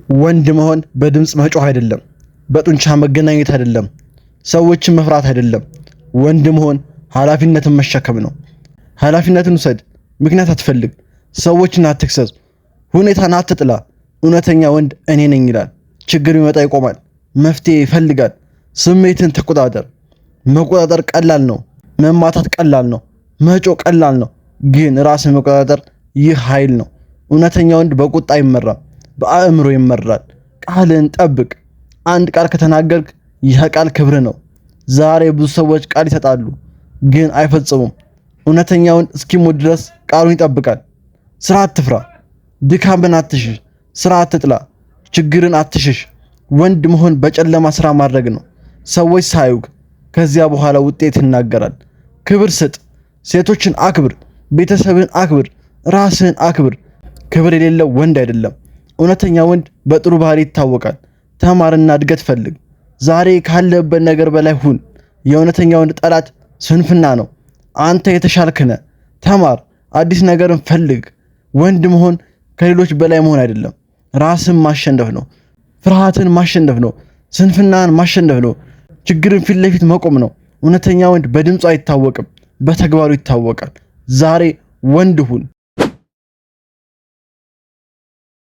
ወንድ መሆን በድምፅ መጮህ አይደለም፣ በጡንቻ መገናኘት አይደለም፣ ሰዎችን መፍራት አይደለም። ወንድ መሆን ኃላፊነትን መሸከም ነው። ኃላፊነትን ውሰድ፣ ምክንያት አትፈልግ፣ ሰዎችን አትክሰስ፣ ሁኔታን አትጥላ። እውነተኛ ወንድ እኔ ነኝ ይላል። ችግር ቢመጣ ይቆማል፣ መፍትሄ ይፈልጋል። ስሜትን ተቆጣጠር። መቆጣጠር ቀላል ነው። መማታት ቀላል ነው። መጮህ ቀላል ነው። ግን ራስን መቆጣጠር ይህ ኃይል ነው። እውነተኛ ወንድ በቁጣ አይመራም፣ በአእምሮ ይመራል። ቃልን ጠብቅ። አንድ ቃል ከተናገርክ ይህ ቃል ክብር ነው። ዛሬ ብዙ ሰዎች ቃል ይሰጣሉ፣ ግን አይፈጽሙም። እውነተኛ ወንድ እስኪሞት ድረስ ቃሉን ይጠብቃል። ስራ አትፍራ። ድካምን አትሽሽ። ስራ አትጥላ። ችግርን አትሽሽ። ወንድ መሆን በጨለማ ስራ ማድረግ ነው፣ ሰዎች ሳያዩህ። ከዚያ በኋላ ውጤት ይናገራል። ክብር ስጥ። ሴቶችን አክብር። ቤተሰብን አክብር። ራስህን አክብር። ክብር የሌለው ወንድ አይደለም። እውነተኛ ወንድ በጥሩ ባህሪ ይታወቃል። ተማርና እድገት ፈልግ። ዛሬ ካለበት ነገር በላይ ሁን። የእውነተኛ ወንድ ጠላት ስንፍና ነው። አንተ የተሻልክ ነህ። ተማር፣ አዲስ ነገርን ፈልግ። ወንድ መሆን ከሌሎች በላይ መሆን አይደለም፣ ራስን ማሸነፍ ነው። ፍርሃትን ማሸነፍ ነው። ስንፍናን ማሸነፍ ነው። ችግርን ፊት ለፊት መቆም ነው። እውነተኛ ወንድ በድምፁ አይታወቅም፣ በተግባሩ ይታወቃል። ዛሬ ወንድ ሁን።